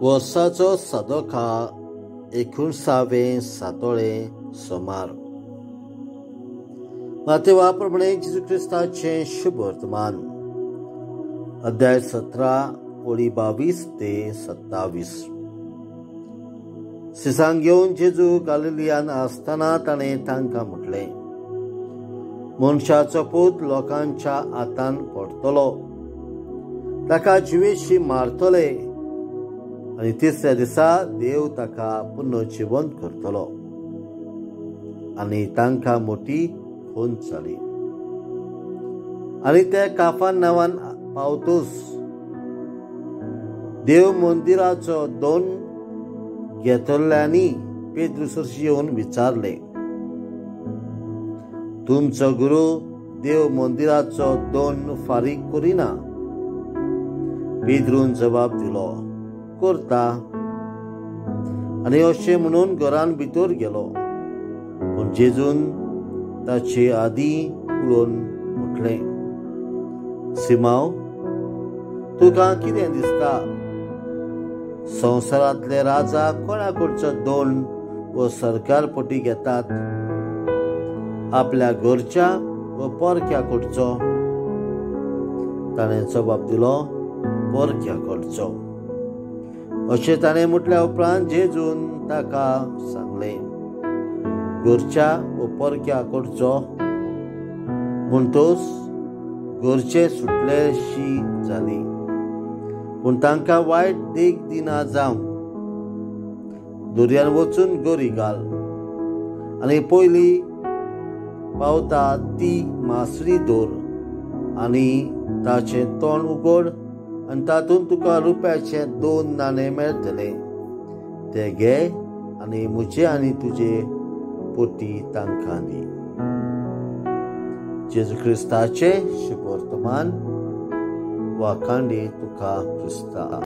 वर्साचो सदोखा 19वें सातोळें सोमार. मातेवा प्रमाणे जेजू क्रिस्ताचें शुभ वर्तमान, अध्याय 17 ओळी 22 ते 27. सिसांक घेवन जेजू गालिलियान आसतना ताणें तांकां म्हटलें, मनशाचो पूत लोकांच्या हातान पडटलो, ताका जिवेशी मारतले आनी तिसऱ्या दिसा देव ताका पुनर्जिवंत करतलो. आनी तांकां मोटी खोंच जाली. आनी ते काफा नांवान पावतूस देव मंदिराचो दोन घेतल्यांनी पेद्रुसशी येवन विचारले, तुमचो गुरू देव मंदिराचो दोन फारीक करिना? पेद्रून जबाब दिलो, करता. आनी अशें म्हणून घरान भितर गेलो. पूण जेजून ताचे आदीं उलोवन म्हटलें, सिमांव, तुका कितें दिसता? संवसारांतले राजा कोणा कडचो दोन व सरकार पटी घेतात? आपल्या घरच्या व परक्या कडचो? ताणें जबाब दिलो, परक्या कडचो. अशें ताणें म्हटल्या उपरांत जेजून ताका सांगलें, घरच्या व परक्या कडचो म्हणटोच घरचे सुटलेशी जाली. पूण तांकां वायट देख दिना जावं, दर्यान वचून गरी घाल आनी पयली पावता ती मासळी दवर आनी ताचें तोंड उगड आनी तातूंत तुका रुपयाचे 2 नाणे मेळटले, ते घे आनी म्हजे आनी तुजे पोटी तांकां दी. जेजू क्रिस्ताचें शुभ वर्तमान. वाखांडी तुका क्रिस्ता.